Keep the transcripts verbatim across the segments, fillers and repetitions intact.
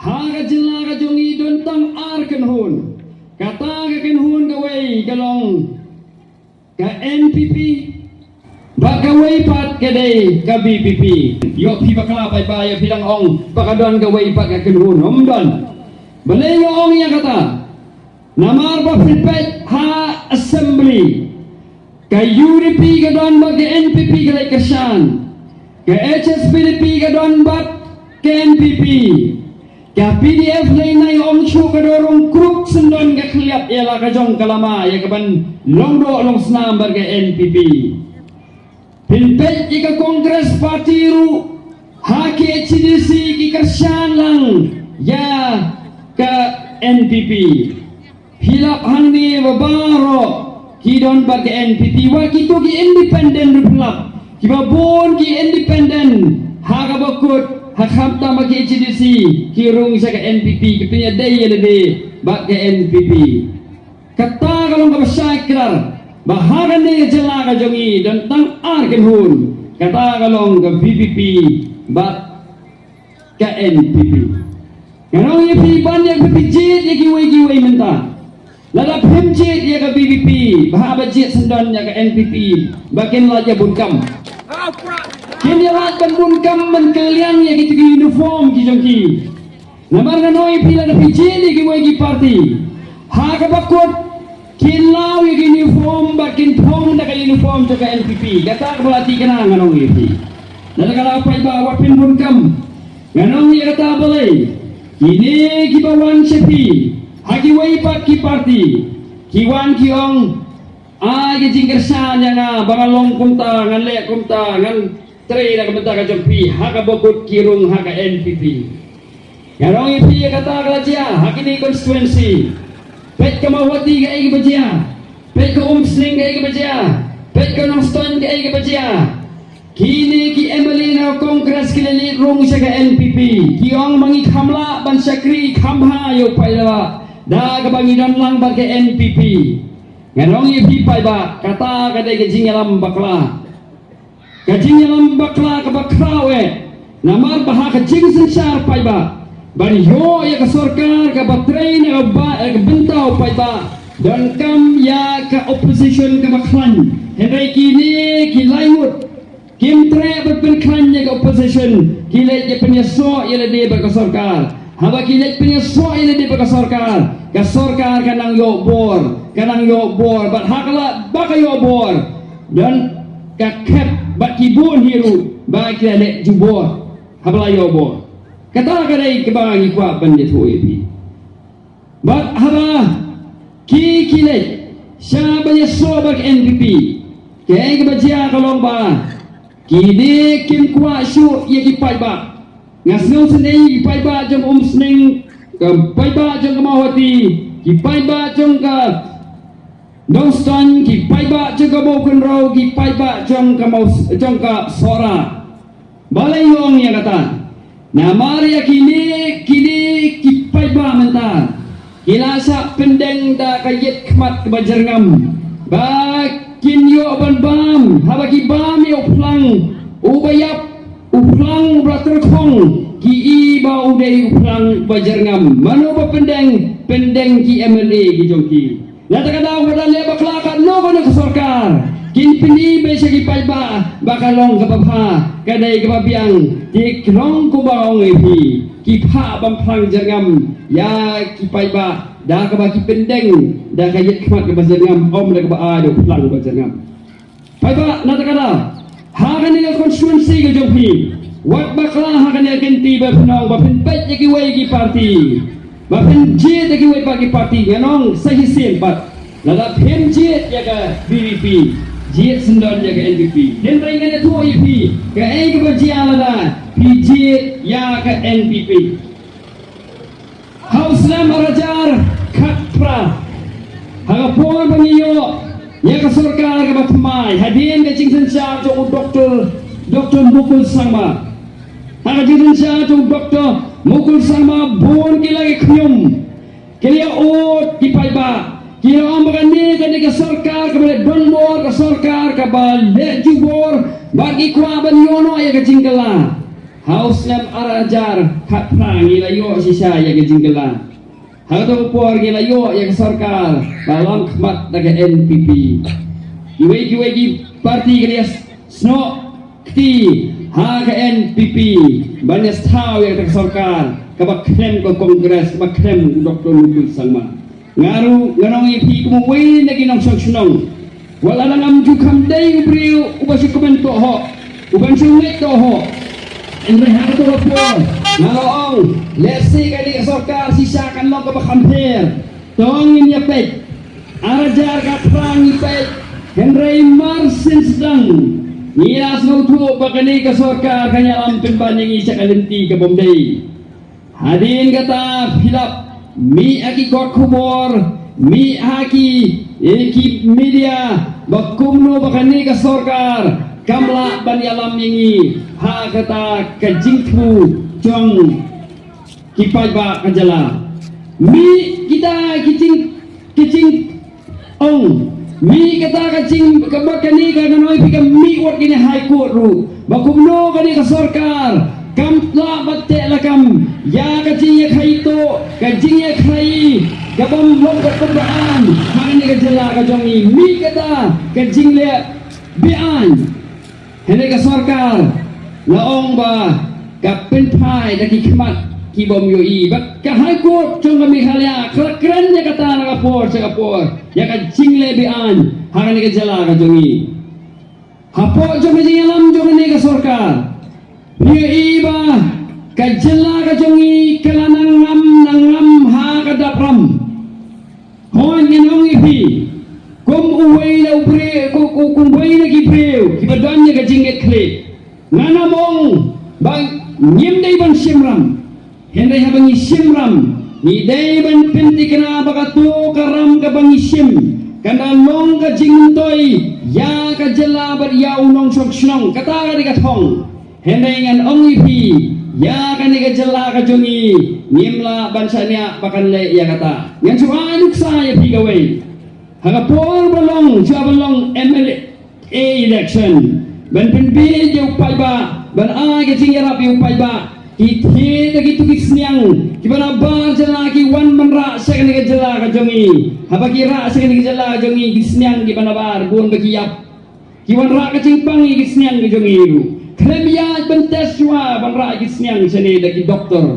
Ha ka jylla ka jong ngi don tang ar kynhun. Kata ka kynhun kawei ka long ka N P P, bad kawei pat ka dei ka V P P. Ïoh phi bakla paidbah, ïoh phi dang ong ba ka don kawei pat ka kynhun, ym don. Balei nga ong ïa kata? Namar ba phi peit ha assembly, ka U D P ka don bad ka N P P ka leit kyrshan, ka H S P D P ka don bad ka N P P. Ka P D F lei nai ong shuh ka dorung kruk syndon ka khliap ïa la ka jong ka lama ïa ka ban long doh long snam bad ka N P P. Phin peit ïa ka Congress Party ruh ha K H A D C ki kyrshan lang ïa ka N P P. Phi lap hangne ba baroh ki don bad ka N P P, wat kito ki independent ruh phi lap, kiba bun ki independent ha kaba kut ha khamtam ba K H A D C ki rung sha ka N P P, ki pynïadei ïa lade bad ka N P P. Kata ka long kaba shai kdar ba ha kane ka jylla ka jong ngi don tang ar kynhun, kata ka long ka V P P bad ka N P P. Nga ong ïa phi ban ïa phi jied ïa kiwei kiwei mynta. Lada phim jied ïa ka V P P, bha ba jied syndon ïa ka N P P, ba kin lait ïa bun kam. Kin ïa lait ban bun kam ban kylliang ïa kito ki uniform ki jong ki. Namar nga ong ïa phi lada phi jied ïa kiwei ki party, ha kaba kut kin law ïa ki uniform bad kin phong da ka uniform jong ka N P P. Kata kaba la thikna nga ong ïa phi. Lada ka la paidbah wat phin bun kam. Nga ong ïa kata balei kine kiba wan sha phi ha kiwei pat ki party ki wan ki ong, ai ka jingkyrshan ïa nga ba nga long kumta, ngan leh kumta, ngan trei da ka bynta ka jong phi, ha kaba kut ki rung ha ka N P P. Nga ong ïa phi ïa kata ka la jia ha kine constituency. Peit ka Mawhati kaei kaba jia. Peit ka Umsning kaei kaba jia. Peit ka Nongstoiñ kaei kaba jia. Kine ki M L A na Congress ki la leit rung sha ka N P P. Ki ong ma ngi kham lah ban shakri kham bha ïa u paidbah da kaba ngi don lang bad ka N P P. Nga ong ïa phi paidbah, kata ka dei ka jingïalam bakla. Ka jingïalam bakla kaba khraw eh. Namar ba ha ka jingsynshar paidbah ban ïoh ïa ka sorkar kaba trei na ka ba, eh, ka bynta u paidbah, donkam ïa ka opposition kaba khlaiñ. Hynrei kine ki lai ngut kim treh ban pynkhlaiñ ïa ka opposition, ki leit ïa pynïasoh ïa lade bad ka sorkar. Haba ki leit pynïasoh ïa lade bad ka sorkar, ka sorkar ka nang ïoh bor, ka nang ïoh bor, bad ha ka lad ba ka ïoh bor, don ka khep bad ki bun hi ruh ba ki la leh jubor haba la ïoh bor. Kata ka dei kaba ngi kwah ban ïathuh ïa phi. Bad haba ki, ki leit sha ban ïasoh bad ka N P P, kaei kaba jia ka long ba kine kim kwah shuh ïa ki paidbah. Nga sngew sngewsih ïa ki paidbah jong Umsning, ki paidbah jong ka Mawhati, ki paidbah jong ka Nongstoiñ, ki paidbah jong ka Mawkynrew, ki paidbah jong ka Maw, jong ka Sohra. Balei nga ong ïa kata? Namar ïa kine, kine ki paidbah mynta ki la shah pyndeng da ka ïit khmat kaba jyrngam ba kin ïoh ban bam. Haba ki bam ïa u phlang uba ïap, u phlang uba la tyrkhong, ki i ba u dei u phlang uba jyrngam. Mano ba pyndeng? Pyndeng ki M L A ki jong ki. Na kata ka daw wat la leh bakla katno katno ka sorkar, kin pyni beit sha ki paidbah ba ka long kaba bha, ka dei kaba biang. Te ki long kumba ong ïa phi, ki phah bam phlang jyrngam ïa ki paidbah da kaba ki pyndeng da ka ïit khmat kaba jyrngam, ym da kaba ai da u phlang ba jyrngam. Paidbah, na kata ka daw, ha kane ka constituency ka jong phi, wat bakla ha kane ka kynti ba phin ong ba phin peit ïa kiwei ki party, ba phin jied ïa kiwei pat ki party. Nga ong sa shisien pat, lada phim jied ïa ka V P P, jied syndon ïa ka N P P. Hynrei ngan ïathuh ïa phi kaei kaba jia lada phi jied ïa ka N P P. Ha u snem ar hajar khatphra, ha ka por ba ngi ïoh ïa ka sorkar kaba thymmai, hadien ka jingsynshar jong u Doktor, Doktor Mukul Sangma. Ha ka jingsynshar jong u Doktor Mukul Sangma, bun ki la ïa khñium, ki la ïa ud ki paidbah, ki la ong ba kane ka dei ka sorkar kaba leh donbor, ka sorkar kaba leh jubor, bad ki kwah ban ïoh noh ïa ka jingkylla. Ha u snem ar hajar khatphra ngi la ïoh shisha ïa ka jingkylla. Ha kato ka por ngi la ïoh ïa ka sorkar ba lam khmat da ka N P P. Kiwei kiwei ki parti ki la ïasnoh kti ha ka N P P ban ïa sthaw ïa ka sorkar kaba khlem ka Congress, kaba khlem u Doctor Mukul Sangma. Nga ruh ngan ong ïa phi kum uwei na ki nongshong shnong. Wat la ngam ju kham dei u briew uba shu kmen tohok, uban shu ngeit tohok. Hynrei ha kato ka por nga la ong, lehse kane ka sorkar shisha kan long kaba kham pher. To ngin ïa peit. Ar hajar khatphra ngi peit. Hynrei mar syn sdang ngi la sngewthuh ba kane ka sorkar kan ïalam pynban ïa ngi sha ka lynti ka bym dei. Hadien kata phi lap mih ha ki kot khubor, mih ha ki, eh, ki media ba kumno ba kane ka sorkar kam lah ban ïalam ïa ngi ha kata ka jingthmu jong ki paidbah ka jylla. Mih kita ki jing, ki jing ong, mih kata ka jing, kaba kane ka, nga ong ïa phi, ka mih wat kane High Court ruh ba kumno kane ka sorkar kam lah ban teh lakam ïa ka jingïakhaii to, ka jingïakhaii kabym long katkum ka aiñ ha kane ka jylla ka jong ngi. Mih kata ka jingleh be-aiñ. Hynrei ka sorkar la ong ba ka pynphai da ki khmat ki bym ïohi. Bad ka High Court jong ka Meghalaya ka la kren ïa kata na ka por sha ka por ïa ka jingleh be-aiñ ha kane ka jylla ka jong ngi. Hapoh jong ka jingïalam jong kane ka sorkar, phi ïohi ba ka jylla ka jong ngi ka la nang ngam nang ngam ha ka dap ram. Hooid, ngan ong ïa phi, kum uwei na u briew, ku, ku, kum uwei na ki briew kiba don ïa ka jingngeit khlieh, ngan ym ong ba ngim dei ban shim ram. Hynrei haba ngi shim ram, ngi dei ban pynthikna ba kato ka ram kaba ngi shim kan da long ka jingmyntoi ïa ka jylla bad ïa u nongshong shnong. Kata ka dei ka thong. Hynrei ngan ong ïa phi, ïa kane ka jylla ka jong ngi ngim lah ban shaniah ba kan leh ïa kata. Ngan shu ai nuksa ïa phi kawei. Ha ka por ba long, shuwa ba long M L A election, ban pynbiej ïa u paidbah, ban ai ka jingïarap ïa u paidbah, ki thied da kito ki sniang kiba nabar jylla ki wan ban rah sha kane ka jylla ka jong ngi. Haba ki rah sha kane ka jylla ka jong ngi, ki sniang kiba nabar bun ba ki ïap. Ki wanrah ka jingpang ïa ki sniang ka jong ngi ruh. Khlem ïaid ban test shuwa ban rah ïa ki sniang shane da ki doktor.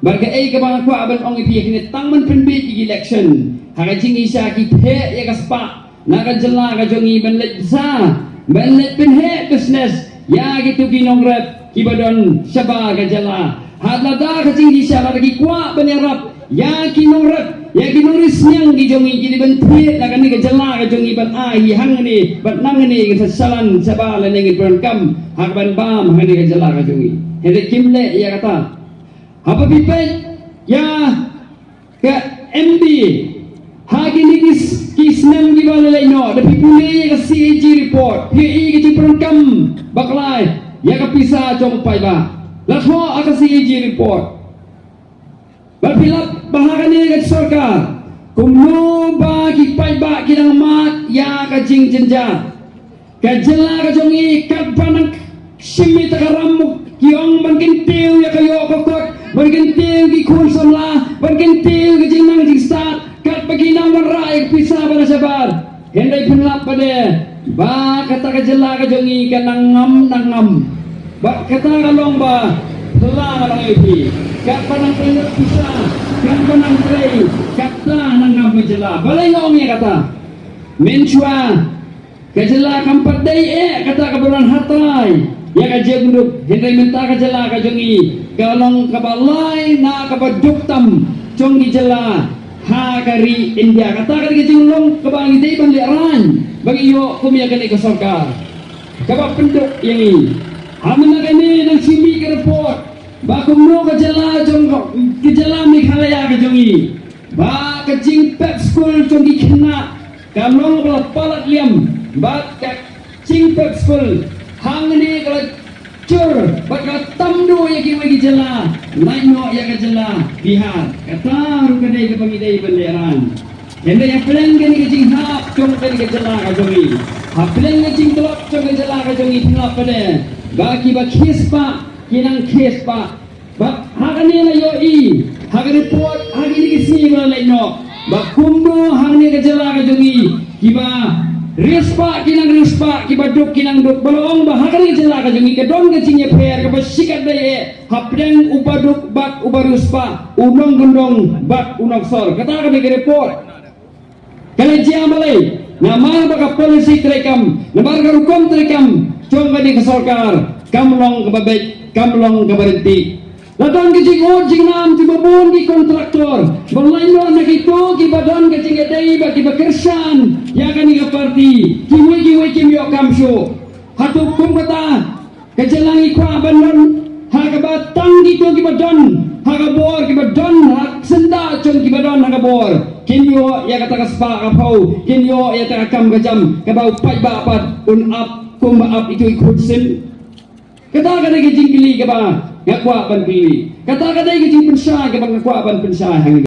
Bad kaei kaba nga kwah ban ong ïa phi kine, tang ban pynbiej ïa ki election, ha ka jingïasha ki theh ïa ka spah na ka jylla ka jong ngi ban leit bsa, ban leit pynheh business ïa kito ki nongrep kiba don shabar ka jylla. Haba lada ka jingïasha, lada ki kwah ban ïarap ïa ki nongrep, ïa ki nongri sniang ki jong ngi, ki dei ban thied na kane ka jylla ka jong ngi ban ai hi hangne, bad nangne ngin sa shalan shabar lane ngin pyndonkam ha kaban bam hangne ka jylla ka jong ngi. Hynrei kim leh ïa kata. Haba phi peit ïa ka M D, ha kine ki s-, ki snem kiba la leit noh, da phi pule ïa ka C A G report, phi ïohi ka jingpyndonkam bakla ïa ka pisa jong u paidbah. La thoh ha ka C A G report. Bad phi lap ba ha kane ka sorkar, kumno ba ki paidbah ki dang mad ïa ka jingjynjar. Ka jylla ka jong ngi katba nang shim ïa ka ram, ki ong ban kyntiew ïa ka ïoh ka kot, ban kyntiew ki khun samla, ban kyntiew ki jingnang jingstad, katba ki nang wanrah ïa ka pisa ba la shabar. Hynrei phin lap pat de ba kata ka jylla ka jong ngi ka nang ngam nang ngam. Bad kata ka long ba phylla ka long ïa phi. Katba nang pynlut pisa, katba nang trei, kata nang ngam ka jylla. Balei nga ong ïa kata? Mynshuwa ka jylla kam pat dei eh kata kaba don hatai ïa ka jakhlia, hynrei mynta ka jylla ka jong ngi ka long kaba lai na kaba duk tam jong ki jylla ha ka ri India. Kata ka dei ka jinglong kaba ngi dei ban lehraiñ ba ngi ïoh kum ïa kane ka sorkar kaba pynduk ïa ngi. Ha mynta kane nang shu mih ka report ba kumno ka jylla jong ka, ka jylla Meghalaya ka jong ngi, ba ka jingpep skul jong ki khynnah ka long ba la palat liam, bad ka jingpep skul hangne ka la jur bad ka la tam duh ïa kiwei ki jylla, lait noh ïa ka jylla Bihar. Kata ruh ka dei kaba ngi dei ban lehraiñ. Hynrei hapdeng kane ka jinghap jong kane ka jylla ka jong ngi, hapdeng ka jingtlot jong ka jylla ka jong ngi, phin lap pat de ba kiba khie spah Ki nang khie spah. Ba ha kane la ïohi ha ka report ha kine ki sngi ba la leit noh ba kumno ha kane ka jylla ka jong ngi kiba riewspah ki nang riewspah, kiba duk ki nang duk. Ba la ong ba ha kane ka jylla ka jong ngi ka don ka jingïapher kaba shikatdei eh hapdeng uba duk bad uba riewspah, u nongkyndong bad u nongsor. Kata ka dei ka report. Ka la jia balei? Namar ba ka policy treikam, namar ka rukom treikam jong kane ka sorkar kam long kaba beit, kam long kaba ryntih. La don ka jingud jingnam jong kiba bun ki kontraktor ba lait noh na kito kiba don ka jingïadei bad kiba kyrshan ïa kane ka party. Kiwei kiwei kim ïoh kam shuh. Hato kum kata ka jylla ngi kwah ban don ha kaba tang kito kiba don ha ka bor, kiba don ha syndah jong kiba don ha ka bor kin ïoh ïa kata ka spah ka phew, kin ïoh ïa kata ka kam ka jam kaba u paidbah pat un ap kumba ap ito i khun sim? Kata ka dei ka jingkylli kaba nga kwah ban kylli. Kata ka dei ka jingpynshai kaba nga kwah ban pynshai ha ngi.